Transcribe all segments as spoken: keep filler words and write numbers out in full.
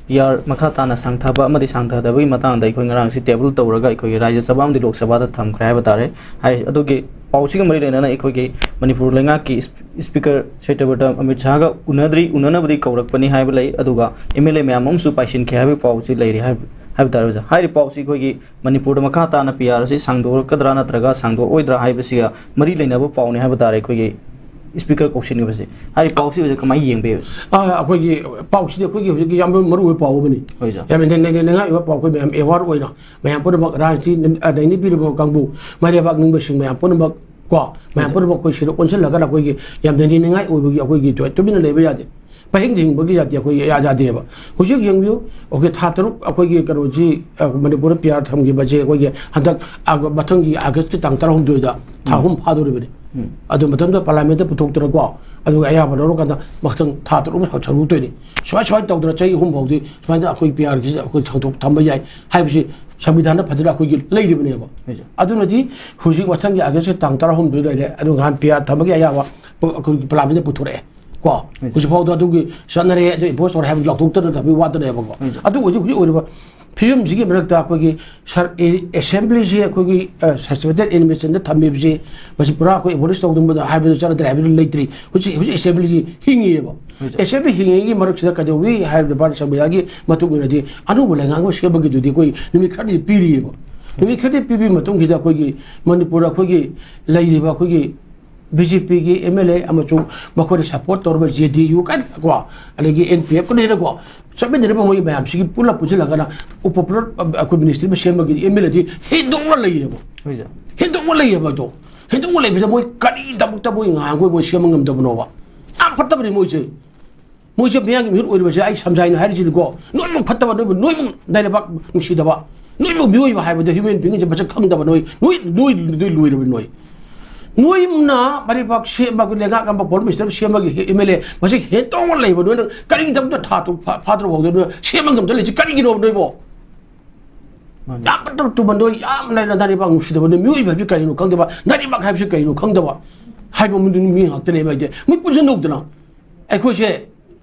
P R ꯃꯈꯥ ꯇꯥꯅ ꯁꯥꯡꯊꯕ ꯑꯃꯗꯤ ꯁꯥꯡꯊꯗꯕꯒꯤ ꯃꯇꯥꯡꯗ ꯑꯩꯈꯣꯏ ꯉꯔꯥꯡꯁꯤ ꯇꯦꯕꯜ ꯇꯧꯔꯒ ꯑꯩꯈꯣꯏꯒꯤ ꯔꯥꯖ꯭ꯌ ꯁꯚꯥ ꯑꯃꯗꯤ ꯂꯣꯛ ꯁꯚꯥꯗ ꯊꯝꯈ꯭ꯔꯦ ꯍꯥꯏꯕ ꯇꯥꯔꯦ꯫ ꯍꯥꯏ-, ꯑꯗꯨꯒꯤ ꯄꯥꯎꯁꯤꯒ ꯃꯔꯤ ꯂꯩꯅꯅ ꯑꯩꯈꯣꯏꯒꯤ ꯃꯅꯤꯄꯨꯔ ꯂꯩꯉꯥꯛꯀꯤ ꯏꯁ-, ꯏꯁꯄꯤꯀꯔ ꯁꯇ꯭ꯌꯕ꯭ꯔꯇ ꯑꯃꯤꯠ ꯁꯥꯍꯒ ꯎꯅꯗ꯭ꯔꯤ, ꯎꯅꯅꯕꯗꯤ ꯀꯧꯔꯛꯄꯅꯤ ꯍꯥꯏꯕ ꯂꯩ, ꯑꯗꯨꯒ ꯑꯦꯝ ꯑꯦꯜ ꯑꯦ ꯃꯌꯥꯝ ꯑꯃꯁꯨ ꯄꯥꯏꯁꯤꯟꯈꯤ ꯍꯥꯏꯕꯒꯤ ꯄꯥꯎꯁꯤ ꯂꯩꯔꯤ ꯍꯥꯏꯕ, ꯍꯥꯏꯕ ꯇꯥꯔꯦ ꯑꯣꯖꯥ꯫ ꯍꯥꯏꯔꯤꯕ ꯄꯥꯎꯁꯤ ꯑꯩꯈꯣꯏꯒꯤ ꯃꯅꯤꯄꯨꯔꯗ ꯃꯈꯥ ꯇꯥꯅ ꯄꯤ ꯑꯥꯔ ꯑꯁꯤ ꯁꯥꯡꯗꯣꯔꯛꯀꯗ꯭ꯔꯥ ꯅꯠꯇ꯭ꯔꯒ ꯁꯥꯡꯗꯣꯛꯑꯣꯏꯗ꯭ꯔꯥ ꯍꯥꯏꯕꯁꯤꯒ ꯃꯔꯤ ꯂꯩꯅꯕ ꯄꯥꯎꯅꯤ ꯍꯥꯏꯕ ꯇꯥꯔꯦ ꯑꯩꯈꯣꯏꯒꯤ ꯏꯁꯄꯤꯀꯔ ꯀꯧꯁꯤꯟꯈꯤꯕꯁꯦ꯫ ꯍꯥꯏꯔꯤꯕ ꯄꯥꯎꯁꯤ ꯑꯣꯖꯥ ꯀꯃꯥꯏꯅ ꯌꯦꯡꯕꯤꯕ? ꯑꯥ, ꯑꯩꯈꯣꯏꯒꯤ ꯄꯥꯎꯁꯤꯗꯤ ꯑꯩꯈꯣꯏꯒꯤ ꯍꯧꯖꯤꯛꯀꯤ ꯌꯥꯝ ꯃꯔꯨ ꯑꯣꯏꯕ ꯄꯥꯎ ꯑꯃꯅꯤ꯫ ꯍꯣꯏ, ꯑꯣꯖꯥ꯫ ꯌꯥꯝ ꯅꯩ-, ꯅꯩ-, ꯅꯩꯅꯉꯥꯏ ꯑꯣꯏꯕ ꯄꯥꯎ, ꯑꯩꯈꯣꯏ ꯃꯌꯥꯝ ꯑꯦꯋꯥꯔ ꯑꯣꯏꯅ ꯃꯌꯥꯝ ꯄꯨꯝꯅꯃꯛ ꯔꯥꯖꯅꯤꯇꯤ, ꯑ, ꯅꯩꯅꯕꯤꯔꯤꯕ ꯀꯥꯡꯕꯨ, ꯃꯩꯔꯩꯕꯥꯛ ꯅꯤꯡꯕꯁꯤꯡ ꯃꯌꯥꯝ ꯄꯨꯝꯅꯃꯛ ꯀꯣ, ꯃꯌꯥꯝ ꯍꯣꯏ, ꯄꯨꯝꯅꯃꯛ ꯑꯩꯈꯣꯏ ꯁꯤꯗ ꯑꯣꯟꯁꯤꯜꯂꯒ ꯑꯩꯈꯣꯏꯒꯤ ꯌꯥꯝ ꯅꯩꯅꯅꯤꯡꯉꯥꯏ ꯑꯣꯏꯕꯒꯤ ꯑꯩꯈꯣꯏꯒꯤ ꯇꯨ-, ꯇꯨꯃꯤꯟꯅ ꯂꯩꯕ ꯌꯥꯗꯦ꯫ ꯄꯥꯍꯤꯡꯗ ꯍꯤꯡꯕꯒꯤ ꯌꯥꯗꯦ, ꯑꯩꯈꯣꯏ ꯌꯥ-, ꯌꯥꯗꯦꯕ꯫ ꯍꯧꯖꯤꯛ ꯌꯦꯡꯕꯤꯌꯨ, ꯑꯩꯈꯣꯏ ꯊꯥ ꯇꯔꯨꯛ ꯑꯩꯈꯣꯏꯒꯤ ꯀꯩꯅꯣꯁꯤ, ꯑ, ꯃꯅꯤꯄꯨꯔꯗ ꯄꯤ ꯑꯥꯔ ꯊꯝꯈꯤꯕꯁꯦ ꯑꯩꯈꯣꯏꯒꯤ ꯍꯟꯗꯛ ꯑꯥꯒ-, ꯃꯊꯪꯒꯤ ꯑꯥꯒꯁꯀꯤ ꯇꯥꯡ ꯇꯔꯥꯍꯨꯝꯗꯣꯏꯗ ꯊꯥ ꯎꯝ꯫ ꯑꯍꯨꯝ ꯐꯥꯗꯧꯔꯤꯕꯅꯤ꯫ ꯎꯝ꯫ ꯑꯗꯨ ꯃꯇꯝꯗ ꯄꯥꯔꯂꯥꯃꯦꯟꯗ ꯄꯨꯊꯣꯛꯇꯅꯀꯣ, ꯑꯗꯨꯒ ꯑꯌꯥꯕ ꯂꯧꯔꯀꯥꯟꯗ ꯃꯊꯪ ꯊꯥ ꯇꯔꯨꯛ ꯁꯧ-, ꯁꯧꯔꯨꯗꯣꯏꯅꯤ꯫ ꯁꯨꯃꯥꯏ, ꯁꯨꯃꯥꯏꯅ ꯇꯧꯗꯅ ꯆꯍꯤ ꯑꯍꯨꯝ ꯐꯥꯎꯗꯤ ꯁꯨꯃꯥꯏꯅ ꯑꯩꯈꯣꯏ ꯄꯤ ꯑꯥꯔꯒꯤꯁꯤ ꯑꯩꯈꯣꯏ ꯁꯥꯡꯗꯣꯛ ꯊꯝꯕ ꯌꯥꯏ ꯍꯥꯏꯕꯁꯤ ꯁꯪꯕꯤꯙꯥꯟꯗ ꯐꯖꯅ ꯑꯩꯈꯣꯏꯒꯤ ꯂꯩꯔꯤꯕꯅꯦꯕ꯫ ꯍꯣꯏ, ꯁꯥꯔ꯫ ꯑꯗꯨꯅꯗꯤ ꯍꯧꯖꯤꯛ ꯃꯊꯪꯒꯤ ꯑꯥꯒꯁꯀꯤ ꯇꯥꯡ ꯇꯔꯥꯍꯨꯝꯗꯣꯏ ꯂꯩꯔꯦ, ꯑꯗꯨ ꯅꯍꯥꯟ ꯄꯤ ꯑꯥꯔ ꯊꯝꯕꯒꯤ ꯑꯌꯥꯕ ꯑꯩꯈꯣꯏ ꯄꯥꯔꯂꯥꯃꯦꯟꯗ ꯄꯨꯊꯣꯔꯛꯑꯦ꯫ ꯀꯣ, ꯍꯣꯏ, ꯁꯥꯔ꯫ ꯍꯧꯖꯤꯛ ꯐꯥꯎꯗ ꯑꯗꯨꯒꯤ ꯆꯠꯅꯔꯦ, ꯑꯗꯨ ꯏꯝꯄꯣꯁ ꯇꯧꯔꯦ ꯍꯥꯏꯕꯗꯨ ꯂꯥꯎꯊꯣꯛꯇꯅ ꯊꯝꯕꯒꯤ ꯋꯥꯗꯅꯦꯕꯀꯣ꯫ ꯍꯣꯏ, ꯁꯥꯔ꯫ ꯑꯗꯨ ꯍꯧꯖꯤꯛ, ꯍꯧꯖꯤꯛ ꯑꯣꯏꯔꯤꯕ ꯐꯤꯕꯝꯁꯤꯒꯤ ꯃꯔꯛꯇ ꯑꯩꯈꯣꯏꯒꯤ ꯁꯔ-, ꯑꯦ-, ꯑꯦꯁꯦꯝꯕ꯭ꯂꯤꯁꯤ ꯑꯩꯈꯣꯏꯒꯤ, ꯑ, ꯁꯁꯄꯦꯟꯗꯦꯗ ꯑꯦꯅꯤꯃꯦꯁꯟꯗ ꯊꯝꯃꯤꯕꯁꯤ, ꯃꯁꯤ ꯄꯨꯔꯥ ꯑꯩꯈꯣꯏ ꯑꯦꯕꯣꯂꯤꯁ ꯇꯧꯗꯕꯗ ꯍꯥꯏꯕꯗꯨ ꯆꯠꯅꯗ꯭ꯔꯦ ꯍꯥꯏꯕꯗꯨ ꯂꯩꯇ꯭ꯔꯤ꯫ ꯍꯧꯖꯤꯛ, ꯍꯧꯖꯤꯛ ꯑꯦꯁꯦꯝꯕ꯭ꯂꯤꯁꯤ ꯍꯤꯡꯉꯤꯑꯕ꯫ ꯍꯣꯏ, ꯁꯥꯔ꯫ ꯑꯦꯁꯦꯝꯕ꯭ꯂꯤ ꯍꯤꯡꯉꯤꯉꯩꯒꯤ ꯃꯔꯛꯁꯤꯗ ꯀꯩꯗꯧꯏ ꯍꯥꯏꯕꯗ ꯚꯥꯔꯠ ꯁꯪꯕꯤꯙꯥꯟꯒꯤ ꯃꯇꯨꯡ ꯏꯟꯅꯗꯤ ꯑꯅꯧꯕ ꯂꯩꯉꯥꯛ ꯑꯃ ꯁꯦꯝꯕꯒꯤꯗꯨꯗꯤ ꯑꯩꯈꯣꯏ ꯅꯨꯃꯤꯠ ꯈꯔꯗꯤ ꯄꯤꯔꯤꯑꯕ꯫ ꯅꯨꯃꯤꯠ ꯈꯔꯗꯤ ꯄꯤꯕꯒꯤ ꯃꯇꯨꯡꯁꯤꯗ ꯑꯩꯈꯣꯏꯒꯤ ꯃꯅꯤꯄꯨꯔ ꯑꯩꯈꯣꯏꯒꯤ ꯂꯩꯔꯤꯕ ꯑꯩꯈꯣꯏꯒꯤ ꯕꯤ ꯖꯦ ꯄꯤꯒꯤ ꯑꯦꯝ ꯑꯦꯜ ꯑꯦ ꯑꯃꯁꯨꯡ ꯃꯈꯣꯏꯅ ꯁꯄꯣꯔꯠ ꯇꯧꯔꯕ ꯖꯦ ꯗꯤ ꯌꯨ ꯀꯥꯏꯅ ꯀꯣ, ꯑꯗꯒꯤ ꯑꯦꯟ ꯄꯤ ꯑꯦꯐ ꯀ ꯂꯩꯔꯦꯀꯣ, ꯆꯠꯃꯤꯟꯅꯔꯤꯕ ꯃꯣꯏ ꯃꯌꯥꯝꯁꯤꯒꯤ ꯄꯨꯂꯞ ꯄꯨꯟꯁꯤꯜꯂꯒꯅ ꯎꯄꯣꯄꯨꯂꯔ, ꯑ, ꯑꯩꯈꯣꯏ ꯃꯤꯅꯤꯁꯇ꯭ꯔꯤ ꯑꯃ ꯁꯦꯝꯕꯒꯤ ꯑꯦꯝ ꯑꯦꯜ ꯑꯦꯗꯤ ꯍꯦꯟꯗꯣꯛꯅ ꯂꯩꯌꯦꯕ꯫ ꯍꯣꯏ, ꯁꯥꯔ꯫ ꯍꯦꯟꯗꯣꯛꯅ ꯂꯩꯌꯦꯕ ꯑꯗꯣ꯫ ꯍꯦꯟꯗꯣꯛꯅ ꯂꯩꯕꯁꯤꯗ ꯃꯣꯏ ꯀꯔꯤꯗꯃꯛꯇ ꯃꯣꯏ ꯉꯥꯡꯈꯣꯏ ꯃꯣꯏ ꯁꯦꯝꯕ ꯉꯝꯗꯕꯅꯣꯕ? ꯌꯥꯝ ꯐꯠꯇꯕꯅꯤ ꯃꯣꯏꯁꯦ꯫ ꯃꯣꯏꯁꯦ ꯃꯤꯌꯥꯝꯒꯤ ꯃꯤꯍꯨꯠ ꯑꯣꯏꯔꯤꯕꯁꯦ ꯑꯩ ꯁꯝꯖꯥꯏꯅ ꯍꯥꯏꯔꯤꯁꯤꯅꯤꯀꯣ, ꯅꯣꯏꯃꯨꯛ ꯐꯠꯇꯕ, ꯅꯣꯏꯃꯨꯛ, ꯅꯣꯏꯃꯨꯛ ꯂꯩꯕꯥꯛ ꯅꯨꯡꯁꯤꯗꯕ, ꯅꯣꯏꯃꯨꯛ ꯃꯤꯑꯣꯏꯕ ꯍꯥꯏꯕꯗ ꯍ꯭ꯌꯨꯃꯦꯟ ꯕꯤꯡꯁꯦ ꯃꯁꯛ ꯈꯪꯗꯕ ꯅꯣꯏ, ꯅꯣꯏ, ꯅꯣꯏ, ꯅꯣꯏ ꯂꯣꯏꯔꯕ ꯅꯣꯏ꯫ ꯅꯣꯏꯅ ꯃꯔꯩꯕꯥꯛ ꯁꯦꯝꯕ, ꯂꯩꯉꯥꯛ ꯑꯃ ꯄ꯭ꯔꯥꯏꯝ ꯃꯤꯅꯤꯁꯇꯔ ꯑꯃ ꯁꯦꯝꯕꯒꯤ ꯑꯦꯝ ꯑꯦꯜ ꯑꯦ ꯃꯁꯤ ꯍꯦꯟꯇꯣꯛꯅ ꯂꯩꯕ ꯅꯣꯏꯅ ꯀꯔꯤꯒꯤꯗꯃꯛꯇ ꯊꯥ ꯇꯔꯨꯛ ꯐꯥ-, ꯐꯥꯗ꯭ꯔꯕ ꯐꯥꯎꯗ ꯅꯣꯏ ꯁꯦꯝꯕ ꯉꯝꯗ ꯂꯩꯁꯤ ꯀꯔꯤꯒꯤꯅꯣ ꯅꯣꯏꯕꯣ? ꯃꯥꯅꯤ꯫ ꯌꯥꯝ ꯐꯠꯇꯕ ꯇꯨꯃꯟꯗꯣ ꯌꯥꯝ ꯂꯩꯅ ꯅꯥꯔꯤꯕ ꯅꯨꯡꯁꯤꯗꯕ ꯅꯣꯏ ꯃꯤꯑꯣꯏꯕ ꯍꯥꯏꯕꯁꯤ ꯀꯔꯤꯅꯣ ꯈꯪꯗꯕ, ꯅꯥꯔꯤꯕ ꯍꯥꯏꯕꯁꯤ ꯀꯔꯤꯅꯣ ꯈꯪꯗꯕ ꯍꯥꯏꯕ ꯃꯤ ꯉꯥꯛꯇꯅꯦꯕ ꯑꯩꯗꯤ꯫ ꯃꯤ ꯄꯨꯟꯁꯤꯟ ꯇꯧꯗꯅ ꯑꯩꯈꯣꯏꯁꯦ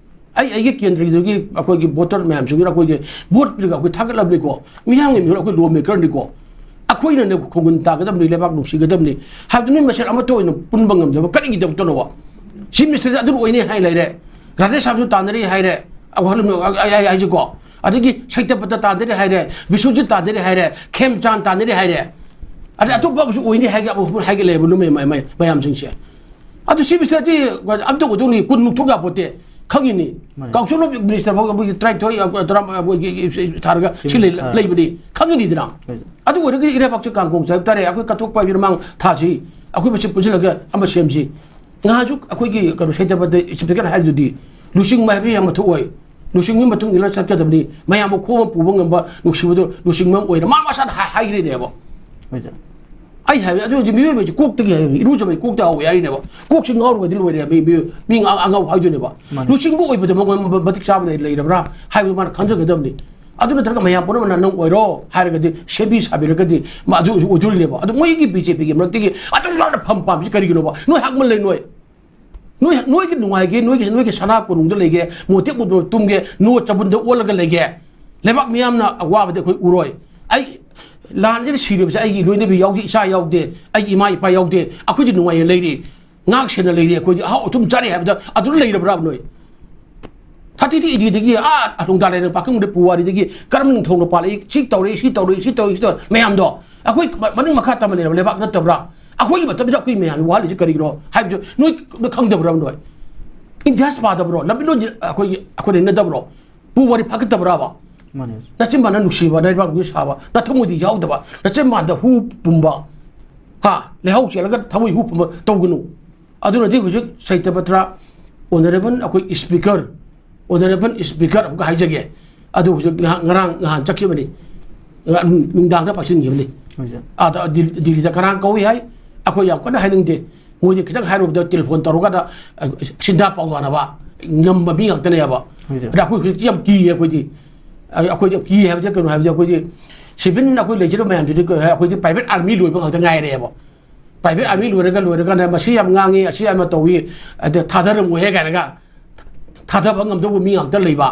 ꯑꯩ ꯑꯩꯒꯤ ꯀꯦꯟꯗ꯭ꯔꯒꯤꯗꯨꯒꯤ ꯑꯩꯈꯣꯏꯒꯤ ꯚꯣꯇꯔ ꯃꯌꯥꯝꯁꯤꯡꯗꯨꯅ ꯑꯩꯈꯣꯏꯒꯤ ꯚꯣꯠ ꯄꯤꯔꯒ ꯑꯩꯈꯣꯏ ꯊꯥꯒꯠꯂꯕꯅꯤꯀꯣ꯫ ꯃꯤꯌꯥꯝꯒꯤ ꯃꯤꯍꯨꯠ ꯑꯩꯈꯣꯏ ꯂꯣ ꯃꯦꯀꯔꯅꯤꯀꯣ꯫ ꯑꯩꯈꯣꯏꯅꯅꯦ ꯈꯣꯡꯒꯨꯟ ꯇꯥꯒꯗꯕꯅꯤ, ꯂꯩꯕꯥꯛ ꯅꯨꯡꯁꯤꯒꯗꯕꯅꯤ꯫ ꯍꯥꯏꯕꯗꯤ ꯅꯣꯏ ꯃꯁꯦꯟ ꯑꯃꯠꯇ ꯑꯣꯏꯅ ꯄꯨꯟꯕ ꯉꯝꯗꯕ ꯀꯔꯤꯒꯤꯗꯃꯛꯇꯅꯣꯕ? ꯆꯤꯐ ꯃꯤꯅꯤꯁꯇꯔꯁꯦ ꯑꯗꯨ ꯑꯣꯏꯅꯤ ꯍꯥꯏ ꯂꯩꯔꯦ, ꯔꯥꯙꯦ ꯁ꯭ꯌꯥꯝꯁꯨ ꯇꯥꯟꯅꯔꯤ ꯍꯥꯏꯔꯦ, ꯑꯩ ꯍꯥꯏꯁꯤꯀꯣ꯫ ꯑꯗꯒꯤ ꯁꯩꯇꯄꯇ ꯇꯥꯟꯅꯔꯤ ꯍꯥꯏꯔꯦ, ꯕꯤꯁ꯭ꯋꯖꯤꯠ ꯇꯥꯟꯅꯔꯤ ꯍꯥꯏꯔꯦ, ꯈꯦꯝꯆꯥꯟ ꯇꯥꯟꯅꯔꯤ ꯍꯥꯏꯔꯦ꯫ ꯑꯗꯩ ꯑꯇꯣꯞꯄ ꯑꯃꯁꯨ ꯑꯣꯏꯅꯤ ꯍꯥꯏꯒ-, ꯑꯃꯨꯛ ꯍꯥꯏꯒꯠꯂꯛꯑꯦꯕ ꯅꯣꯏ ꯃꯌꯥꯝ-, ꯃꯌꯥꯝ-, ꯃꯌꯥꯝꯁꯤꯡꯁꯦ꯫ ꯑꯗꯨ ꯁꯤ ꯃꯤꯁꯇꯔꯗꯤ ꯑꯝꯇ ꯑꯣꯏꯗꯧꯅꯤ, ꯀꯨꯟꯃꯨꯛ ꯊꯣꯛ ꯌꯥꯄꯣꯠꯇꯦ꯫ ꯈꯪꯉꯤꯅꯤ꯫ ꯃꯥꯅꯦ꯫ Council of Minister ꯐꯥꯎ ꯑꯩꯈꯣꯏꯒꯤ ꯇꯔꯥꯅꯤꯊꯣꯏ, ꯇꯔꯥ, ꯑꯩꯈꯣꯏꯒꯤ ꯊꯥꯔꯒ ꯁꯤ ꯁꯤ ꯂꯩ-, ꯊꯥꯔꯒ꯫ ꯂꯩꯕꯅꯤ꯫ ꯈꯪꯉꯤꯅꯤꯗꯅ꯫ ꯍꯣꯏ꯫ ꯑꯗꯨ ꯑꯣꯏꯔꯒꯗꯤ ꯏꯔꯩꯕꯥꯛꯁꯦ ꯀꯥꯡꯈꯣꯡ ꯆꯥꯏꯕ ꯇꯥꯔꯦ꯫ ꯑꯩꯈꯣꯏ ꯀꯠꯊꯣꯛꯄ ꯍꯥꯏꯕ ꯃꯃꯥꯡ ꯊꯥꯁꯤ ꯑꯩꯈꯣꯏ ꯃꯁꯦꯟ ꯄꯨꯟꯁꯤꯜꯂꯒ ꯑꯃ ꯁꯦꯝꯁꯤ꯫ ꯉꯍꯥꯟꯁꯨ ꯑꯩꯈꯣꯏꯒꯤ ꯀꯩꯅꯣ ꯁꯩꯇꯄꯇ ꯏꯁꯄꯤꯀꯔ ꯍꯥꯏꯕꯗꯨꯗꯤ ꯂꯨꯆꯤꯡꯕ ꯍꯥꯏꯕꯁꯤ ꯌꯥꯝꯅ ꯊꯣꯛꯑꯣꯏ꯫ ꯂꯨꯆꯤꯡꯕꯒꯤ ꯃꯇꯨꯡ ꯏꯟꯅ ꯆꯠꯀꯗꯕꯅꯤ꯫ ꯃꯌꯥꯝ ꯃꯈꯣꯡ ꯑꯃ ꯄꯨꯕ ꯉꯝꯕ ꯅꯨꯡꯁꯤꯕꯗꯣ ꯂꯨꯆꯤꯡꯕ ꯑꯃ ꯑꯣꯏꯅ ꯃꯥ ꯃꯁꯥꯅ ꯍꯥꯏ-, ꯍꯥꯏꯈ꯭ꯔꯤꯅꯦꯕ꯫ ꯍꯣꯏ ꯁꯥꯔ꯫ ꯑꯩ ꯍꯥꯏꯕ ꯑꯗꯨ ꯍꯧꯖꯤꯛ ꯃꯤꯑꯣꯏꯕꯁꯤ ꯀꯣꯛꯇꯒꯤ ꯍꯥꯏꯕ, ꯏꯔꯨꯖꯕꯒꯤ ꯀꯣꯛꯇ ꯍꯧꯋꯦ ꯍꯥꯏꯔꯤꯅꯦꯕ꯫ ꯀꯣꯛꯁꯤ ꯉꯥꯎꯔꯒꯗꯤ ꯂꯣꯏꯔꯦ ꯃꯤ, ꯃꯤ, ꯃꯤ ꯉꯥ-, ꯑꯉꯥꯎꯕ ꯍꯥꯏꯗꯣꯏꯅꯦꯕ꯫ ꯃꯥꯅꯦ꯫ ꯃꯇꯤꯛ ꯆꯥꯕ ꯂꯩ-, ꯂꯩꯔꯕ꯭ꯔꯥ ꯍꯥꯏꯕꯗꯨ ꯃꯥꯅ ꯈꯟꯖꯒꯗꯕꯅꯤ꯫ ꯑꯗꯨ ꯅꯠꯇ꯭ꯔꯒ ꯃꯌꯥꯝ ꯄꯨꯝꯅꯃꯛꯅ ꯅꯪ ꯑꯣꯏꯔꯣ ꯍꯥꯏꯔꯒꯗꯤ ꯁꯦꯝꯕꯤ ꯁꯥꯕꯤꯔꯒꯗꯤ ꯃꯥ ꯑꯗꯨ ꯑꯣꯏꯗꯣꯔꯤꯅꯦꯕ꯫ ꯑꯗꯨ ꯃꯣꯏꯒꯤ ꯕꯤ ꯖꯦ ꯄꯤꯒꯤ ꯃꯔꯛꯇꯒꯤ ꯑꯗꯨꯝ ꯂꯥꯞꯅ ꯐꯝ ꯄꯥꯝꯃꯤꯁꯤ ꯀꯔꯤꯒꯤꯅꯣꯕ? ꯅꯣꯏ ꯍꯛꯃꯜ ꯂꯩ ꯅꯣꯏ꯫ ꯅꯣꯏ, ꯅꯣꯏꯒꯤ ꯅꯨꯡꯉꯥꯏꯒꯦ, ꯅꯣꯏꯒꯤ, ꯅꯣꯏꯒꯤ ꯁꯅꯥ ꯀꯣꯅꯨꯡꯗ ꯂꯩꯒꯦ, ꯃꯣꯇꯦꯛ ꯃꯣꯇꯣꯛ ꯇꯨꯝꯒꯦ, ꯅꯣ ꯆꯕꯨꯟꯗ ꯑꯣꯜꯂꯒ ꯂꯩꯒꯦ꯫ ꯂꯩꯕꯥꯛ ꯃꯤꯌꯥꯝꯅ ꯑꯋꯥꯕꯗꯤ ꯑꯩꯈꯣꯏ ꯎꯔꯣꯏ꯫ ꯑꯩ ꯂꯥꯟꯁꯤꯗ ꯁꯤꯔꯤꯕꯁꯦ ꯑꯩꯒꯤ ꯂꯣꯏꯅꯕꯤ ꯌꯥꯎꯗꯦ, ꯏꯆꯥ ꯌꯥꯎꯗꯦ, ꯑꯩꯒꯤ ꯏꯃꯥ ꯏꯄꯥ ꯌꯥꯎꯗꯦ꯫ ꯑꯩꯈꯣꯏꯗꯤ ꯅꯨꯡꯉꯥꯏꯅ ꯂꯩꯔꯤ, ꯉꯥꯛ ꯁꯦꯟꯅ ꯂꯩꯔꯤ, ꯑꯩꯈꯣꯏꯗꯤ ꯑꯍꯥꯎ ꯑꯊꯨꯝ ꯆꯥꯔꯤ ꯍꯥꯏꯕꯗ ꯑꯗꯨꯗ ꯂꯩꯔꯕ꯭ꯔꯥꯕ ꯅꯣꯏ? ꯊꯥꯔꯇꯤ ꯊ꯭ꯔꯤ ꯑꯦ ꯗꯤꯗꯒꯤ ꯑꯥ ꯂꯣꯡꯗꯥ ꯂꯥꯏꯔꯦꯟ ꯄꯥꯀꯪꯕꯗ ꯄꯨꯋꯥꯔꯤꯗꯒꯤ ꯀꯔꯝ ꯅꯤꯡꯊꯧꯅ ꯄꯥꯜꯂꯛꯏ, ꯁꯤ ꯇꯧꯔꯛꯏ, ꯁꯤ ꯇꯧꯔꯛꯏ, ꯁꯤ ꯇꯧꯔꯛꯏ, ꯁꯤ ꯇꯧꯔꯛꯏ ꯃꯌꯥꯝꯗꯣ ꯑꯩꯈꯣꯏ ꯃ-, ꯃꯅꯤꯡ ꯃꯈꯥ ꯇꯝꯕ ꯂꯩꯔꯕ ꯂꯩꯕꯥꯛ ꯅꯠꯇꯕ꯭ꯔꯥ? ꯑꯩꯈꯣꯏꯒꯤ ꯃꯇꯝꯗ ꯑꯩꯈꯣꯏ ꯃꯌꯥꯝ ꯋꯥꯍꯜꯂꯤꯁꯤ ꯀꯔꯤꯒꯤꯅꯣ ꯍꯥꯏꯕꯗꯨ ꯅꯣꯏ, ꯅꯣꯏ ꯈꯪꯗꯕ꯭ꯔꯥ ꯅꯣꯏ? ꯏꯇꯤꯍꯥꯁ ꯄꯥꯗꯕ꯭ꯔꯣ? ꯂꯝꯃꯤꯠꯂꯣꯟꯁꯤ ꯑꯩꯈꯣꯏꯒꯤ, ꯑꯩꯈꯣꯏꯅ ꯏꯟꯅꯗꯕ꯭ꯔꯣ? ꯄꯨꯋꯥꯔꯤ ꯐꯥꯒꯠꯇꯕ꯭ꯔꯥꯕ? ꯃꯥꯅꯦ꯫ ꯅꯆꯤꯟ ꯃꯥꯟꯅ ꯅꯨꯡꯁꯤꯕ, ꯅꯩꯕꯥꯛꯄꯨ ꯁꯥꯕ, ꯅꯊꯃꯣꯏꯗꯤ ꯌꯥꯎꯗꯕ, ꯅꯆꯤꯟ ꯃꯥꯟꯗ ꯍꯨ ꯄꯨꯝꯕ, ꯍꯥ? ꯂꯩꯍꯥꯎ ꯆꯦꯜꯂꯒ ꯊꯃꯣꯏ ꯍꯨ ꯄꯨꯝꯕ ꯇꯧꯒꯅꯨ꯫ ꯑꯗꯨꯅꯗꯤ ꯍꯧꯖꯤꯛ ꯁꯍꯤꯇ꯭ꯌ ꯄꯇ꯭ꯔ, ꯑꯣꯅꯔꯦꯕꯜ ꯑꯩꯈꯣꯏ ꯏꯁꯄꯤꯀꯔ, ꯑꯣꯅꯔꯦꯕꯜ ꯏꯁꯄꯤꯀꯔ ꯑꯃꯨꯛꯀ ꯍꯥꯏꯖꯒꯦ꯫ ꯑꯗꯨ ꯍꯧꯖꯤꯛ ꯉꯍꯥꯛ, ꯉꯔꯥꯡ ꯅꯍꯥꯟ ꯆꯠꯈꯤꯕꯅꯤ꯫ ꯉ-, ꯅꯨꯡꯗꯥꯡꯗ ꯄꯥꯏꯁꯤꯟꯈꯤꯕꯅꯤ꯫ ꯍꯣꯏ ꯁꯥꯔ꯫ ꯑꯥꯗ ꯗꯤꯜ-, ꯗꯤꯜꯂꯤꯗ ꯉꯔꯥꯡ ꯀꯧꯏ ꯍꯥꯏ꯫ ꯑꯩꯈꯣꯏ ꯌꯥꯝ ꯀꯟꯅ ꯍꯥꯏꯅꯤꯡꯗꯦ꯫ ꯃꯣꯏꯗꯤ ꯈꯤꯇꯪ ꯍꯥꯏꯔꯨꯕꯗ ꯇꯦꯂꯤꯐꯣꯟ ꯇꯧꯔꯀꯥꯟꯗ, ꯑ, ꯁꯤꯟꯊꯥ ꯄꯥꯎ ꯌꯥꯅꯕ ꯉꯝꯕ ꯃꯤ ꯉꯥꯛꯇꯅꯦꯕ꯫ ꯍꯣꯏ ꯁꯥꯔ꯫ ꯑꯗ ꯑꯩꯈꯣꯏ ꯍꯧꯖꯤꯛꯇꯤ ꯌꯥꯝ ꯀꯤꯌꯦ ꯑꯩꯈꯣꯏꯗꯤ꯫ ꯑ, ꯑꯩꯈꯣꯏꯗꯤ ꯌꯥꯝ ꯀꯤꯌꯦ ꯍꯥꯏꯕꯗꯤ ꯀꯩꯅꯣ ꯍꯥꯏꯕꯗꯤ ꯑꯩꯈꯣꯏꯗꯤ ꯁꯤꯚꯤꯜ ꯑꯩꯈꯣꯏ ꯂꯩꯖꯔꯤꯕ ꯃꯌꯥꯝꯁꯤꯗꯤ ꯀꯩ ꯍꯥꯏ, ꯑꯩꯈꯣꯏꯗꯤ private army ꯂꯣꯏꯕ ꯉꯥꯛꯇ ꯉꯥꯏꯔꯦꯕ꯫ Private army ꯂꯣꯏꯔꯒ, ꯂꯣꯏꯔꯀꯥꯟꯗ ꯃꯁꯤ ꯌꯥꯝ ꯉꯥꯡꯉꯤ, ꯑꯁꯤ ꯌꯥꯝꯅ ꯇꯧꯏ, ꯑꯗ ꯊꯥꯗꯔꯝꯃꯣꯏꯍꯦ ꯀꯥꯏꯅꯒ ꯊꯥꯗꯕ ꯉꯝꯗꯧꯕ ꯃꯤ ꯉꯥꯛꯇ ꯂꯩꯕ,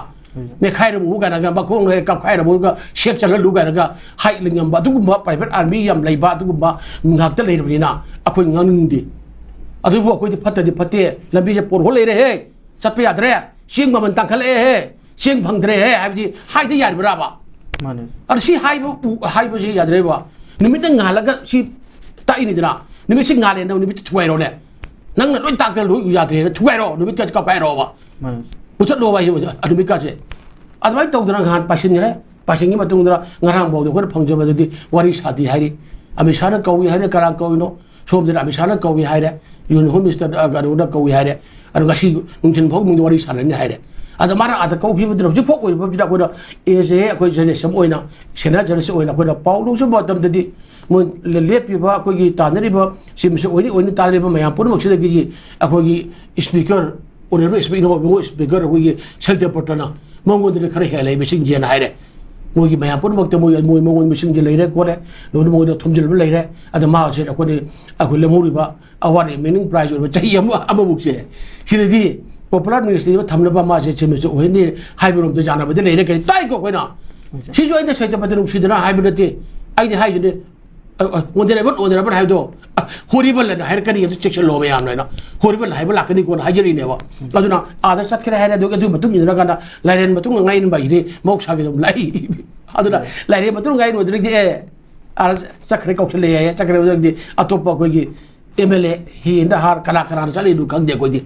ꯅꯦꯈꯥꯏꯔꯝꯃꯨ ꯀꯥꯏꯅꯒ, ꯃꯈꯣꯡꯅ ꯍꯦꯛ ꯀꯥꯞꯈꯥꯏꯔꯝꯃꯨꯒ ꯁꯦꯛ ꯆꯠꯍꯜꯂꯨ ꯀꯥꯏꯅꯒ ꯍꯥꯏ ꯉꯝꯕ ꯑꯗꯨꯒꯨꯝꯕ private army ꯌꯥꯝ ꯂꯩꯕ ꯑꯗꯨꯒꯨꯝꯕ ꯉꯥꯛꯇ ꯂꯩꯔꯕꯅꯤꯅ, ꯑꯩꯈꯣꯏ ꯉꯥꯡꯅꯤꯡꯗꯦ꯫ ꯑꯗꯨꯕꯨ ꯑꯩꯈꯣꯏꯗꯤ ꯐꯠꯇꯗꯤ ꯐꯠꯇꯦ, ꯂꯝꯕꯤꯁꯦ ꯄꯣꯠꯍꯣꯜ ꯂꯩꯔꯦꯍꯦ, ꯆꯠꯄ ꯌꯥꯗ꯭ꯔꯦ, ꯆꯦꯡ ꯃꯃꯜ ꯇꯥꯡꯈꯠꯂꯛꯑꯦꯍꯦ, ꯆꯦꯡ ꯐꯪꯗ꯭ꯔꯦꯍꯦ ꯍꯥꯏꯕꯗꯤ ꯍꯥꯏꯗ ꯌꯥꯔꯤꯕ꯭ꯔꯥꯕ? ꯃꯥꯅꯦ꯫ ꯑꯗꯣ ꯁꯤ ꯍꯥꯏꯕ ꯎ-, ꯍꯥꯏꯕꯁꯤ ꯌꯥꯗ꯭ꯔꯦꯕ꯫ ꯅꯨꯃꯤꯠꯅ ꯉꯥꯜꯂꯒ ꯁꯤ ꯇꯥꯛꯏꯅꯤꯗꯅ, ꯅꯨꯃꯤꯠꯁꯤ ꯉꯥꯜꯂꯦꯅ ꯅꯨꯃꯤꯠꯇꯤ ꯊꯨꯒꯥꯏꯔꯣꯅꯦ꯫ ꯅꯪꯅ ꯂꯣꯏ ꯇꯥꯛꯇꯅ ꯂꯣꯏ ꯌꯥꯗ꯭ꯔꯦꯅ ꯊꯨꯒꯥꯏꯔꯣ, ꯅꯨꯃꯤꯠ ꯀꯥꯞꯈꯥꯏꯔꯣꯕ꯫ ꯃꯥꯅꯦ꯫ ꯃꯨꯊꯠꯂꯣꯕ ꯍꯥꯏꯁꯦ ꯍꯧꯖꯤꯛ ꯑꯗꯨꯃꯤꯠꯀꯥꯁꯦ꯫ ꯑꯗꯨꯃꯥꯏꯅ ꯇꯧꯗꯅ ꯉꯍꯥꯟ ꯄꯥꯏꯁꯤꯟꯈ꯭ꯔꯦ꯫ ꯄꯥꯏꯁꯤꯟꯈꯤꯕ ꯃꯇꯨꯡꯗ ꯉꯔꯥꯡ ꯐꯥꯎꯗ ꯑꯩꯈꯣꯏꯅ ꯐꯪꯖꯕꯗꯗꯤ ꯋꯥꯔꯤ ꯁꯥꯗꯦ ꯍꯥꯏꯔꯤ꯫ ꯑꯃꯤꯠ ꯁꯥꯍꯅ ꯀꯧꯏ ꯍꯥꯏꯔꯦ, ꯀꯅꯥ ꯀꯧꯏꯅꯣ? ꯁꯣꯝꯗꯅ ꯑꯃꯤꯠ ꯁꯥꯍꯅ ꯀꯧꯏ ꯍꯥꯏꯔꯦ, ꯌꯨꯅꯤꯌꯟ ꯍꯣꯝ ꯃꯤꯅꯤꯁꯇꯔ, ꯑ, ꯀꯩꯅꯣꯅ ꯀꯧꯏ ꯍꯥꯏꯔꯦ꯫ ꯑꯗꯣ ꯉꯁꯤ ꯅꯨꯡꯊꯤꯜ ꯐꯥꯎ ꯃꯅꯨꯡꯗ ꯋꯥꯔꯤ ꯁꯥꯟꯅꯅꯤ ꯍꯥꯏꯔꯦ꯫ ꯑꯗꯣ ꯃꯥꯅ ꯑꯥꯗ ꯀꯧꯈꯤꯕꯗꯨꯅ ꯍꯧꯖꯤꯛ ꯐꯥꯎ ꯑꯣꯏꯔꯤꯕ ꯐꯤꯕꯝꯁꯤꯗ ꯑꯩꯈꯣꯏꯅ as a ꯑꯩꯈꯣꯏ ꯖꯦꯅꯦꯔꯦꯁꯟ ꯑꯣꯏꯅ, ꯁꯦꯅꯤꯌꯔ ꯖꯦꯅꯦꯔꯦꯁꯟ ꯑꯣꯏꯅ ꯑꯩꯈꯣꯏꯅ ꯄꯥꯎ ꯂꯧꯖꯕ ꯃꯇꯝꯗꯗꯤ ꯃꯣꯏ ꯂꯦꯞꯄꯤꯕ ꯑꯩꯈꯣꯏꯒꯤ ꯇꯥꯟꯅꯔꯤꯕ ꯁꯤ ꯃꯤꯁꯛ ꯑꯣꯏꯅꯤ ꯑꯣꯏꯅꯤ ꯇꯥꯟꯅꯔꯤꯕ ꯃꯌꯥꯝ ꯄꯨꯝꯅꯃꯛꯁꯤꯗꯒꯤꯗꯤ ꯑꯩꯈꯣꯏꯒꯤ ꯏꯁꯄꯤꯀꯔ, ꯑꯣꯅꯔꯦꯕꯜ ꯏꯁꯄꯤꯀꯔ, ꯏꯅꯥꯎ ꯏꯕꯨꯡꯉꯣ ꯏꯁꯄꯤꯀꯔ ꯑꯩꯈꯣꯏꯒꯤ ꯁꯇ꯭ꯌꯕ꯭ꯔꯇꯅ ꯃꯉꯣꯟꯗꯗꯤ ꯈꯔ ꯍꯦꯜꯂꯦ ꯃꯁꯤꯡꯁꯦꯅ ꯍꯥꯏꯔꯦ꯫ ꯃꯣꯏꯒꯤ ꯃꯌꯥꯝ ꯄꯨꯝꯅꯃꯛꯇ ꯃꯣꯏ, ꯃꯣꯏ ꯃꯉꯣꯟꯗ ꯃꯁꯤꯡꯁꯦ ꯂꯩꯔꯦ ꯈꯣꯠꯂꯦ, ꯂꯣꯏꯅ ꯃꯉꯣꯟꯗ ꯊꯣꯝꯖꯤꯜꯂꯕ ꯂꯩꯔꯦ꯫ ꯑꯗ ꯃꯥꯁꯦ ꯑꯩꯈꯣꯏꯅ, ꯑꯩꯈꯣꯏ ꯂꯦꯝꯍꯧꯔꯤꯕ ꯑꯋꯥꯔ ꯔꯤꯃꯦꯅꯤꯡ ꯄ꯭ꯔꯥꯏꯖ ꯑꯣꯏꯕ ꯆꯍꯤ ꯑꯃ, ꯑꯃꯃꯨꯛꯁꯦ ꯁꯤꯗꯗꯤ ꯄꯣꯄꯨꯂꯔ ꯃꯤꯅꯤꯁꯇ꯭ꯔꯤ ꯑꯃ ꯊꯝꯅꯕ ꯃꯥꯁꯦ ꯆꯤꯐ ꯃꯤꯅꯤꯁꯇꯔ ꯑꯣꯏꯍꯟꯅꯤ ꯍꯥꯏꯕꯔꯣꯝꯗ ꯌꯥꯅꯕꯗꯤ ꯂꯩꯔꯦ ꯀꯔꯤ ꯇꯥꯏꯀꯣ ꯑꯩꯈꯣꯏꯅ꯫ ꯁꯤꯁꯨ ꯑꯩꯅ ꯁꯩꯇꯄꯇ ꯅꯨꯡꯁꯤꯗꯅ ꯍꯥꯏꯕ ꯅꯠꯇꯦ꯫ ꯑꯩꯗꯤ ꯍꯥꯏꯁꯤꯅꯦ, ꯑ, ꯑ, ꯑꯣꯅꯔꯦꯕꯜ, ꯑꯣꯅꯔꯦꯕꯜ ꯍꯥꯏꯕꯗꯣ, ꯑ, ꯍꯣꯔꯤꯕꯜ ꯑꯅ ꯍꯥꯏꯔꯛꯀꯅꯤ, ꯑꯗꯨ ꯆꯦꯛꯁꯤꯜꯂꯣ ꯃꯌꯥꯝꯅ ꯍꯥꯏꯅ꯫ ꯍꯣꯔꯤꯕꯜ ꯍꯥꯏꯕ ꯂꯥꯛꯀꯅꯤꯀꯣꯅ ꯍꯥꯏꯖꯔꯤꯅꯦꯕ꯫ ꯑꯗꯨꯅ ꯑꯥꯗ ꯆꯠꯈ꯭ꯔꯦ ꯍꯥꯏꯔꯦ, ꯑꯗꯨꯒ ꯑꯗꯨꯒꯤ ꯃꯇꯨꯡ ꯏꯟꯅꯔꯀꯥꯟꯗ ꯂꯥꯏꯔꯦꯟ ꯃꯇꯨꯡ ꯉꯥꯏ ꯏꯟꯕ ꯍꯥꯏꯁꯤꯗꯤ ꯃꯍꯧꯁꯥꯒꯤ ꯑꯗꯨꯝ ꯂꯥꯛꯏ꯫ ꯑꯗꯨꯅ ꯂꯥꯏꯔꯦꯟ ꯃꯇꯨꯡ ꯉꯥꯏ ꯏꯟꯕꯗꯨꯗꯒꯤ, ꯑꯦ, ꯑꯥꯗ ꯆꯠꯈ꯭ꯔꯦ ꯀꯧꯁꯜꯂꯛꯑꯦ ꯍꯥꯏꯌꯦ, ꯆꯠꯈ꯭ꯔꯦ ꯑꯗꯨꯗꯒꯤꯗꯤ ꯑꯇꯣꯞꯄ ꯑꯩꯈꯣꯏꯒꯤ ꯑꯦꯝ ꯑꯦꯜ ꯑꯦ ꯍꯤ ꯏꯟ ꯗ ꯍꯥꯔ ꯀꯅꯥ ꯀꯅꯥꯅ ꯆꯠꯂꯤꯅꯣ ꯈꯪꯗꯦ ꯑꯩꯈꯣꯏꯗꯤ꯫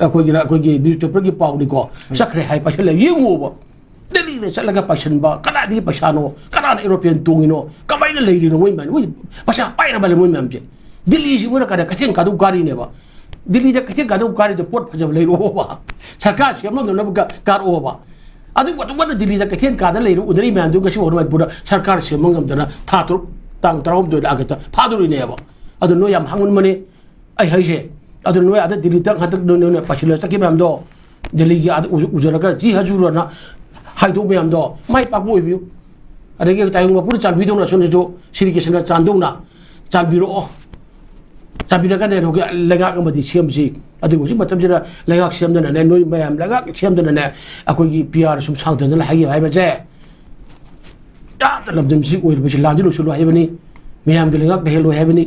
ꯑꯩꯈꯣꯏꯒꯤꯅ, ꯑꯩꯈꯣꯏꯒꯤ ꯅ꯭ꯌꯨꯁꯄꯦꯄꯔꯒꯤ ꯄꯥꯎꯅꯤꯀꯣ, ꯆꯠꯈ꯭ꯔꯦ ꯍꯥꯏ ꯄꯥꯏꯁꯜꯂꯦ, ꯌꯦꯡꯉꯨꯕ꯫ ꯗꯦꯜꯂꯤꯗ ꯆꯠꯂꯒ ꯄꯥꯏꯁꯟꯕ, ꯀꯗꯥꯏꯗꯒꯤ ꯄꯩꯁꯥꯅꯣ? ꯀꯅꯥꯅ ꯑꯦꯔꯣꯄ꯭ꯂꯦꯟ ꯇꯣꯡꯉꯤꯅꯣ? ꯀꯃꯥꯏꯅ ꯂꯩꯔꯤꯅꯣ ꯃꯣꯏ ꯃꯌꯥꯝ? ꯃꯣꯏ ꯄꯩꯁꯥ ꯄꯥꯏꯔꯕ ꯂꯩ ꯃꯣꯏ ꯃꯌꯥꯝꯁꯦ꯫ ꯗꯤꯜꯂꯤꯁꯤ ꯃꯣꯏꯅ ꯀꯥꯏꯗ ꯀꯩꯊꯦꯜ ꯀꯥꯗꯧ ꯀꯥꯔꯤꯅꯦꯕ꯫ ꯗꯤꯜꯂꯤꯗ ꯀꯩꯊꯦꯜ ꯀꯥꯗꯧ ꯀꯥꯔꯤꯗꯣ ꯄꯣꯠ ꯐꯖꯕ ꯂꯩꯔꯛꯑꯣꯕ, ꯁꯔꯀꯥꯔ ꯁꯦꯝꯂꯝꯗꯅꯕ ꯀꯥ-, ꯀꯥꯔꯛꯑꯣꯕ꯫ ꯑꯗꯨ ꯑꯗꯨꯃꯥꯏꯅ ꯗꯤꯜꯂꯤꯗ ꯀꯩꯊꯦꯜ ꯀꯥꯗ ꯂꯩꯔ ꯎꯅꯔꯤ ꯃꯌꯥꯝꯗꯨ ꯉꯁꯤ ꯐꯥꯎ ꯃꯅꯤꯄꯨꯔꯗ ꯁꯔꯀꯥꯔ ꯁꯦꯝꯕ ꯉꯝꯗꯅ ꯊꯥ ꯇꯔꯨꯛ, ꯇꯥꯡ ꯇꯔꯥꯍꯨꯝꯗꯣꯏꯗ ꯑꯥꯒꯁꯇ ꯐꯥꯗꯣꯔꯤꯅꯦꯕ꯫ ꯑꯗꯨ ꯅꯣꯏ ꯌꯥꯝ ꯍꯥꯡꯃꯟꯕꯅꯤ꯫ ꯑꯩ ꯍꯥꯏꯁꯦ, ꯑꯗꯨ ꯅꯣꯏ ꯑꯥꯗ ꯗꯤꯜꯂꯤꯗ ꯍꯟꯗꯛ ꯅꯣꯏ, ꯅꯣꯏ, ꯅꯣꯏ ꯄꯥꯏꯁꯤꯜꯂꯒ ꯆꯠꯈꯤꯕ ꯃꯌꯥꯝꯗꯣ, ꯗꯤꯜꯂꯤꯒꯤ ꯑꯥꯗ ꯎ-, ꯎꯖꯔꯒ ꯖꯤ ꯍꯖꯨꯔꯅ ꯍꯥꯏꯗꯣꯛ ꯃꯌꯥꯝꯗꯣ ꯃꯥꯏ ꯄꯥꯛꯄ ꯑꯣꯏꯕꯤꯌꯨ꯫ ꯑꯗꯒꯤ ꯇꯥꯏꯕꯪ ꯃꯄꯨꯅ ꯆꯥꯟꯕꯤꯗꯧꯅ ꯁꯣꯝꯗꯁꯨ ꯁ꯭ꯔꯤ ꯀ꯭ꯔꯤꯁꯅ ꯆꯥꯟꯗꯧꯅ ꯆꯥꯟꯕꯤꯔꯛꯑꯣ꯫ ꯆꯥꯟꯕꯤꯔꯒꯅꯦ, ꯅꯈꯣꯏꯒꯤ ꯂꯩꯉꯥꯛ ꯑꯃꯗꯤ ꯁꯦꯝꯁꯤ꯫ ꯑꯗꯨꯕꯨ ꯍꯧꯖꯤꯛ ꯃꯇꯝꯁꯤꯗ ꯂꯩꯉꯥꯛ ꯁꯦꯝꯗꯅꯅꯦ, ꯅꯣꯏ ꯃꯌꯥꯝ ꯂꯩꯉꯥꯛ ꯁꯦꯝꯗꯅꯅꯦ, ꯑꯩꯈꯣꯏꯒꯤ ꯄꯤ ꯑꯥꯔ ꯁꯨꯝ ꯁꯥꯡꯊꯗꯅ ꯍꯥꯏꯈꯤꯕ ꯍꯥꯏꯕꯁꯦ, ꯌꯥꯝꯅ ꯂꯝꯗꯝꯁꯤ ꯑꯣꯏꯔꯤꯕꯁꯤ ꯂꯥꯟꯗꯤ ꯂꯣꯏꯁꯤꯜꯂꯣꯏ ꯍꯥꯏꯕꯅꯤ, ꯃꯤꯌꯥꯝꯒꯤ ꯂꯩꯉꯥꯛ ꯂꯩꯍꯜꯂꯣꯏ ꯍꯥꯏꯕꯅꯤ,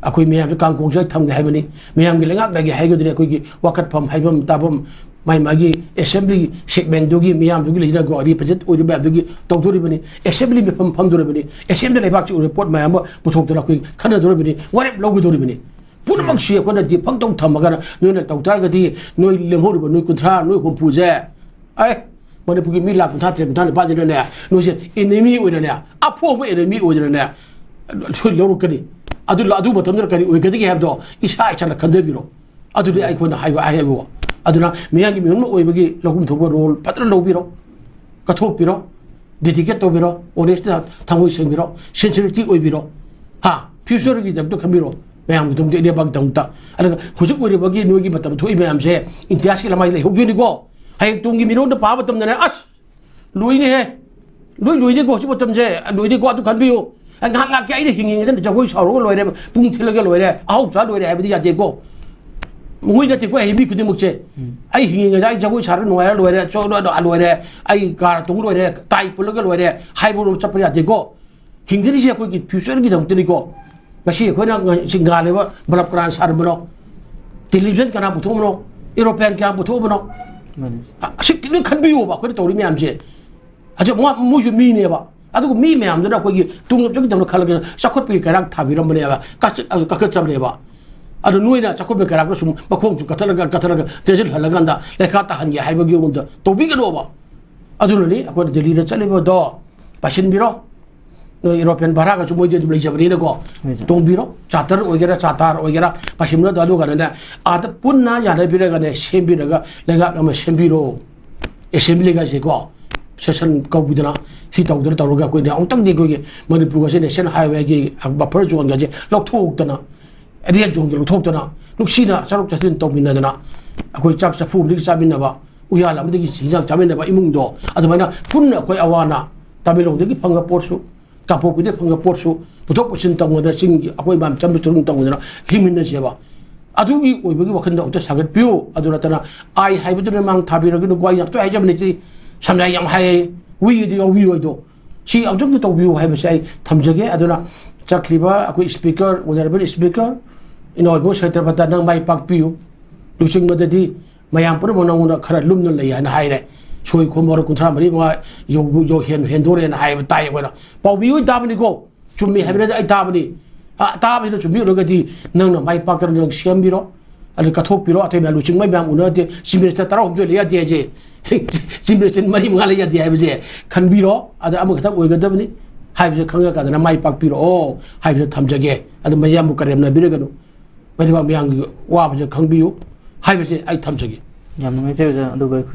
ꯑꯩꯈꯣꯏ ꯃꯤꯌꯥꯝꯁꯦ ꯀꯥꯡꯈꯣꯡꯁꯤꯗ ꯊꯝꯒꯦ ꯍꯥꯏꯕꯅꯤ꯫ ꯃꯤꯌꯥꯝꯒꯤ ꯂꯩꯉꯥꯛ ꯂꯩꯒꯦ ꯍꯥꯏꯒꯗꯨꯅꯤ ꯑꯩꯈꯣꯏꯒꯤ ꯋꯥꯀꯠꯐꯝ, ꯍꯥꯏꯐꯝ, ꯇꯥꯐꯝ, ꯃꯥꯏ ꯃꯥꯒꯤ ꯑꯦꯁꯦꯝꯕ꯭ꯂꯤ ꯁꯦꯒꯃꯦꯟꯗꯨꯒꯤ ꯃꯤꯌꯥꯝꯗꯨꯒꯤ ꯂꯩꯖꯅ ꯔꯤꯄ꯭ꯔꯖꯦꯟ ꯑꯣꯏꯔꯤꯕ ꯃꯌꯥꯝꯗꯨꯒꯤ ꯇꯧꯗꯣꯔꯤꯕꯅꯤ꯫ ꯑꯦꯁꯦꯝꯕ꯭ꯂꯤ ꯃꯤꯐꯝ ꯐꯝꯗꯣꯔꯤꯕꯅꯤ꯫ ꯑꯦꯁꯦꯝꯕ꯭ꯂꯤ ꯂꯩꯕꯥꯛꯁꯤ ꯑꯣꯏꯔꯤꯕ ꯄꯣꯠ ꯃꯌꯥꯝ ꯑꯃ ꯄꯨꯊꯣꯛꯇꯅ ꯑꯩꯈꯣꯏ ꯈꯟꯅꯗꯣꯔꯤꯕꯅꯤ, ꯋꯥꯔꯦꯞ ꯂꯧꯒꯗꯧꯔꯤꯕꯅꯤ꯫ ꯄꯨꯝꯅꯃꯛꯁꯤ ꯑꯩꯈꯣꯏꯅ ꯗꯤꯐꯪ ꯇꯧ ꯊꯝꯃꯒꯅ ꯅꯣꯏꯅ ꯇꯧ ꯇꯥꯔꯒꯗꯤ ꯅꯣꯏ ꯂꯦꯝꯍꯧꯔꯤꯕ ꯅꯣꯏ ꯀꯨꯟꯊ꯭ꯔꯥ, ꯅꯣꯏ ꯍꯨꯝꯐꯨꯁꯦ, ꯑꯦ, ꯃꯅꯤꯄꯨꯔꯒꯤ ꯃꯤ ꯂꯥꯈ ꯀꯨꯟꯊ꯭ꯔꯥ ꯇꯔꯦꯠ, ꯀꯨꯟꯊ꯭ꯔꯥ ꯅꯤꯄꯥꯜꯁꯤꯅꯅꯦ, ꯅꯣꯏꯁꯦ ꯑꯦꯅꯤꯃꯤ ꯑꯣꯏꯅꯅꯦ, ꯑꯐꯣꯡꯕ ꯑꯦꯅꯤꯃꯤ ꯑꯣꯏꯗꯅꯅꯦ, ꯁꯣꯏ ꯂꯧꯔꯛꯀꯅꯤ꯫ ꯑꯗꯨ, ꯑꯗꯨ ꯃꯇꯝꯗꯨꯗ ꯀꯔꯤ ꯑꯣꯏꯒꯗꯒꯦ ꯍꯥꯏꯕꯗꯣ ꯏꯁꯥ ꯏꯁꯥꯅ ꯈꯟꯖꯕꯤꯔꯣ꯫ ꯑꯗꯨꯗꯤ ꯑꯩꯈꯣꯏꯅ ꯍꯥꯏꯕ ꯍꯥꯏꯕ꯫ ꯑꯗꯨꯅ ꯃꯤꯌꯥꯝꯒꯤ ꯃꯤꯍꯨꯠ ꯑꯃ ꯑꯣꯏꯕꯒꯤ ꯂꯧꯐꯝ ꯊꯣꯛꯄ ꯔꯣꯜ ꯐꯖꯅ ꯂꯧꯕꯤꯔꯣ, ꯀꯠꯊꯣꯛꯄꯤꯔꯣ, ꯗꯦꯗꯤꯀꯦꯠ ꯇꯧꯕꯤꯔꯣ, ꯑꯣꯅꯦꯁꯇ ꯊꯃꯣꯏ ꯁꯦꯡꯕꯤꯔꯣ, ꯁꯤꯟꯁꯤꯔꯤꯇꯤ ꯑꯣꯏꯕꯤꯔꯣ꯫ ꯍꯥ, ꯐ꯭ꯌꯨꯆꯔꯒꯤꯗꯃꯛꯇ ꯈꯟꯕꯤꯔꯣ, ꯃꯌꯥꯝꯒꯤꯗꯃꯛꯇ, ꯏꯔꯩꯕꯥꯛꯀꯤꯗꯃꯛꯇ꯫ ꯑꯗꯨꯒ ꯍꯧꯖꯤꯛ ꯑꯣꯏꯔꯤꯕꯒꯤ ꯅꯣꯏꯒꯤ ꯃꯇꯝ ꯊꯣꯛꯏ ꯃꯌꯥꯝꯁꯦ ꯏꯇꯤꯍꯥꯁꯀꯤ ꯂꯃꯥꯏ ꯂꯩꯍꯧꯗꯣꯏꯅꯤꯀꯣ꯫ ꯍꯌꯦꯡ ꯇꯨꯡꯒꯤ ꯃꯤꯔꯣꯟꯗ ꯄꯥꯕ ꯃꯇꯝꯗꯅꯦ, ꯑꯁ, ꯂꯣꯏꯔꯦꯍꯦ, ꯂꯣꯏ ꯂꯣꯏꯔꯦꯀꯣ ꯍꯧꯖꯤꯛ ꯃꯇꯝꯁꯦ, ꯂꯣꯏꯔꯦꯀꯣ, ꯑꯗꯨ ꯈꯟꯕꯤꯌꯨ꯫ ꯑꯩ ꯉꯥꯏꯍꯥꯛ ꯉꯥꯏꯍꯥꯛꯀꯤ ꯑꯩꯅ ꯍꯤꯡꯉꯤꯉꯩꯗ ꯖꯒꯣꯏ ꯁꯥꯎꯔꯒ ꯂꯣꯏꯔꯦ, ꯄꯨꯡ ꯊꯤꯜꯂꯒ ꯂꯣꯏꯔꯦ, ꯑꯍꯥꯎ ꯆꯥ ꯂꯣꯏꯔꯦ ꯍꯥꯏꯕꯗꯤ ꯌꯥꯗꯦꯀꯣ꯫ ꯃꯣꯏ ꯅꯠꯇꯦꯀꯣ ꯑꯩ ꯃꯤ ꯈꯨꯗꯤꯡꯃꯛꯁꯦ꯫ ꯑꯩ ꯍꯤꯡꯉꯤꯉꯩꯗ ꯑꯩ ꯖꯒꯣꯏ ꯁꯥꯔꯒ ꯅꯨꯡꯉꯥꯏꯔ ꯂꯣꯏꯔꯦ, ꯆꯣ-, ꯂꯣ-, ꯂꯣ-, ꯂꯣꯏꯔꯦ, ꯑꯩ ꯀꯥꯔ ꯇꯣꯡ ꯂꯣꯏꯔꯦ, ꯇꯥꯏ ꯄꯨꯜꯂꯒ ꯂꯣꯏꯔꯦ ꯍꯥꯏꯕꯔꯣꯝ ꯆꯠꯄ ꯌꯥꯗꯦꯀꯣ꯫ ꯍꯤꯡꯗꯔꯤꯁꯦ ꯑꯩꯈꯣꯏꯒꯤ ꯐ꯭ꯌꯨꯆꯔꯒꯤꯗꯃꯛꯇꯅꯤꯀꯣ꯫ ꯉꯁꯤ ꯑꯩꯈꯣꯏꯅ ꯉ-, ꯁꯤ ꯉꯥꯜꯂꯤꯕ ꯕꯜꯕ ꯀꯅꯥꯅ ꯁꯥꯔꯝꯕꯅꯣ? ꯇꯦꯂꯤꯚꯤꯖꯟ ꯀꯅꯥ ꯄꯨꯊꯣꯛꯑꯝꯕꯅꯣ? ꯑꯦꯔꯣꯄ꯭ꯂꯦꯟ ꯀꯅꯥ ꯄꯨꯊꯣꯛꯑꯝꯕꯅꯣ? ꯃꯥꯅꯤ꯫ ꯑ-, ꯑꯁꯤ ꯂꯣꯏ ꯈꯟꯕꯤꯌꯣꯕ ꯑꯩꯈꯣꯏꯅ ꯇꯧꯔꯤ ꯃꯌꯥꯝꯁꯦ꯫ ꯍꯧꯖꯤꯛ ꯃꯣꯏ, ꯃꯣꯏꯁꯨ ꯃꯤꯅꯦꯕ꯫ ꯑꯗꯨꯒ ꯃꯤ ꯃꯌꯥꯝꯗꯨꯅ ꯑꯩꯈꯣꯏꯒꯤ ꯇꯨꯡꯂꯝꯆꯠꯀꯤꯗꯃꯛ ꯈꯜꯂꯒ ꯆꯥꯎꯈꯠꯄꯒꯤ ꯀꯩꯔꯥꯛ ꯊꯥꯕꯤꯔꯝꯕꯅꯦꯕ, ꯀꯥꯆ-, ꯑ, ꯀꯥꯈꯠꯆꯕꯅꯦꯕ꯫ ꯑꯗꯣ ꯅꯣꯏꯅ ꯆꯥꯎꯈꯠꯄꯒꯤ ꯀꯩꯔꯥꯛꯇ ꯁꯨꯝ ꯃꯈꯣꯡ ꯁꯨꯝ ꯀꯠꯊꯠꯂꯒ, ꯀꯠꯊꯠꯂꯒ ꯆꯦꯟꯁꯤꯜꯍꯜꯂꯀꯥꯟꯗ ꯂꯩꯈꯥ ꯇꯥꯍꯟꯒꯦ ꯍꯥꯏꯕꯒꯤ ꯃꯑꯣꯡꯗ ꯇꯧꯕꯤꯒꯅꯣꯕ꯫ ꯑꯗꯨꯅꯅꯤ ꯑꯩꯈꯣꯏꯅ ꯗꯦꯜꯂꯤꯗ ꯆꯠꯂꯤꯕꯗꯣ ꯄꯥꯏꯁꯤꯟꯕꯤꯔꯣ꯫ ꯅꯣꯏ ꯑꯦꯔꯣꯄ꯭ꯂꯦꯟ ꯚꯔꯥꯒꯁꯨ ꯃꯣꯏꯗꯤ ꯑꯗꯨꯝ ꯂꯩꯖꯕꯅꯤꯅꯀꯣ꯫ ꯂꯩꯖꯩ꯫ ꯇꯣꯡꯕꯤꯔꯣ꯫ ꯆꯥꯔꯇꯔ ꯑꯣꯏꯒꯦꯔꯥ, ꯆꯥꯇꯥꯔ ꯑꯣꯏꯒꯦꯔꯥ, ꯄꯥꯏꯁꯤꯟꯕꯤꯔꯣ꯫ ꯑꯗꯨ ꯀꯥꯟꯗꯅꯦ ꯑꯥꯗ ꯄꯨꯟꯅ ꯌꯥꯅꯕꯤꯔꯒꯅꯦ ꯁꯦꯝꯕꯤꯔꯒ ꯂꯩꯉꯥꯛ ꯑꯃ ꯁꯦꯝꯕꯤꯔꯣ꯫ ꯑꯦꯁꯦꯝꯕ꯭ꯂꯤꯒꯁꯦꯀꯣ, ꯁꯦꯁꯟ ꯀꯧꯕꯤꯗꯅ, ꯁꯤ ꯇꯧꯗꯅ ꯇꯧꯔꯒ ꯑꯩꯈꯣꯏꯅ ꯑꯃꯨꯛꯇꯪꯗꯤ ꯑꯩꯈꯣꯏꯒꯤ ꯃꯅꯤꯄꯨꯔꯒꯁꯦ ꯅꯦꯁꯅꯦꯜ ꯍꯥꯏꯋꯦꯒꯤ ꯕꯐꯔ ꯖꯣꯟꯒꯁꯦ ꯂꯧꯊꯣꯛꯇꯅ, ꯔꯦꯗ ꯖꯣꯟꯒ ꯂꯧꯊꯣꯛꯇꯅ, ꯅꯨꯡꯁꯤꯅ ꯆꯥꯔꯣꯛ ꯆꯥꯁꯤꯟ ꯇꯧꯃꯤꯟꯅꯗꯅ, ꯑꯩꯈꯣꯏ ꯆꯥꯛ ꯆꯐꯨ ꯑꯃꯗꯒꯤ ꯆꯥꯃꯤꯟꯅꯕ, ꯎꯌꯥꯜ ꯑꯃꯗꯒꯤ ꯍꯤꯟꯖꯥꯡ ꯆꯥꯃꯤꯟꯅꯕ ꯏꯃꯨꯡꯗꯣ, ꯑꯗꯨꯃꯥꯏꯅ ꯄꯨꯟꯅ ꯑꯩꯈꯣꯏ ꯑꯋꯥ ꯑꯅꯥ, ꯇꯃꯦꯡꯂꯣꯡꯗꯒꯤ ꯐꯪꯕ ꯄꯣꯠꯁꯨ, ꯀꯥꯡꯄꯣꯛꯄꯤꯗ ꯐꯪꯕ ꯄꯣꯠꯁꯨ ꯄꯨꯊꯣꯛ ꯄꯨꯁꯤꯟ ꯇꯧꯅꯗꯅ, ꯆꯤꯡꯒꯤ ꯑꯩꯈꯣꯏ ꯃꯌꯥꯝ ꯆꯪꯕ ꯆꯠꯊꯣꯛ ꯇꯧꯅꯗꯅ ꯍꯤꯡꯃꯤꯟꯅꯁꯦꯕ꯫ ꯑꯗꯨꯒꯤ ꯑꯣꯏꯕꯒꯤ ꯋꯥꯈꯜꯗꯣ ꯑꯝꯇ ꯁꯥꯒꯠꯄꯤꯌꯨ꯫ ꯑꯗꯨ ꯅꯠꯇꯅ ꯑꯥꯏ ꯍꯥꯏꯕꯗꯨꯅ ꯃꯥꯡ ꯊꯥꯕꯤꯔꯒꯅꯨꯀꯣ꯫ ꯑꯩ ꯌꯥꯝ ꯇꯣꯏ ꯍꯥꯏꯖꯕ ꯅꯠꯇꯦ, ꯁꯝꯅ ꯍꯥꯏ ꯌꯥꯝ ꯍꯥꯏꯌꯦ, ꯋꯤꯒꯤꯗꯤ ꯌꯥꯎꯕꯤꯌꯨ ꯍꯥꯏꯗꯣ꯫ ꯁꯤ ꯑꯃꯨꯛꯇꯪꯗꯤ ꯇꯧꯕꯤꯌꯨ ꯍꯥꯏꯕꯁꯦ ꯑꯩ ꯊꯝꯖꯒꯦ꯫ ꯑꯗꯨꯅ ꯆꯠꯈ꯭ꯔꯤꯕ ꯑꯩꯈꯣꯏ speaker, honourable speaker, ꯏꯅꯥꯎ ꯏꯕꯣ ꯁꯇ꯭ꯌꯄ꯭ꯔꯇ, ꯅꯪ ꯃꯥꯏ ꯄꯥꯛꯄꯤꯌꯨ꯫ ꯂꯨꯆꯤꯡꯕꯗꯗꯤ ꯃꯌꯥꯝ ꯄꯨꯝꯅꯃꯛ ꯅꯉꯣꯟꯗ ꯈꯔ ꯂꯨꯝꯅ ꯂꯩ ꯍꯥꯏꯅ ꯍꯥꯏꯔꯦ꯫ ꯁꯣꯏ ꯈꯣꯝ ꯍꯧꯔ ꯀꯨꯟꯊ꯭ꯔꯥ ꯃꯔꯤ ꯃꯉꯥ ꯌꯧ-, ꯌꯧ-, ꯍꯦꯟ-, ꯍꯦꯟꯗꯣꯔꯦꯅ ꯍꯥꯏꯕ ꯇꯥꯏ ꯑꯩꯈꯣꯏꯅ꯫ ꯄꯥꯎꯃꯤ ꯑꯣꯏꯅ ꯇꯥꯕꯅꯤꯀꯣ꯫ ꯆꯨꯝꯃꯤ ꯍꯥꯏꯕꯅꯗꯤ ꯑꯩ ꯇꯥꯕꯅꯤ꯫ ꯑ, ꯇꯥꯕꯁꯤꯅ ꯆꯨꯝꯃꯤ ꯑꯣꯏꯔꯒꯗꯤ ꯅꯪꯅ ꯃꯥꯏ ꯄꯥꯛꯇꯅ ꯅꯪ ꯁꯦꯝꯕꯤꯔꯣ꯫ ꯑꯗꯨ ꯀꯠꯊꯣꯛꯄꯤꯔꯣ꯫ ꯑꯇꯩ ꯃꯌꯥꯝ ꯂꯨꯆꯤꯡꯕ ꯃꯌꯥꯝ ꯎꯅꯗꯦ꯫ Chief Minister ꯇꯔꯥꯍꯨꯝꯗꯣꯏ ꯂꯩ ꯌꯥꯗꯦ ꯍꯥꯏꯁꯦ꯫ Chief Minister ꯃꯔꯤ ꯃꯉꯥ ꯂꯩ ꯌꯥꯗꯦ ꯍꯥꯏꯕꯁꯦ ꯈꯟꯕꯤꯔꯣ꯫ ꯑꯗ ꯑꯃꯈꯛꯇꯪ ꯑꯣꯏꯒꯗꯕꯅꯤ ꯍꯥꯏꯕꯁꯦ ꯈꯪꯉꯀꯥꯟꯗ ꯃꯥꯏ ꯄꯥꯛꯄꯤꯔꯛꯑꯣ ꯍꯥꯏꯕꯁꯦ ꯊꯝꯖꯒꯦ꯫ ꯑꯗꯨ ꯃꯌꯥꯝꯕꯨ ꯀꯔꯦꯝꯅꯕꯤꯔꯒꯅꯨ꯫ ꯃꯩꯔꯥꯕ ꯃꯌꯥꯝꯒꯤ ꯋꯥꯕꯁꯦ ꯈꯪꯕꯤꯌꯨ ꯍꯥꯏꯕꯁꯦ ꯑꯩ ꯊꯝꯖꯒꯦ꯫ ꯌꯥꯝ ꯅꯨꯡꯉꯥꯏꯖꯩ ꯑꯣꯖꯥ꯫ ꯑꯗꯨꯒ ꯍꯧꯖꯤꯛ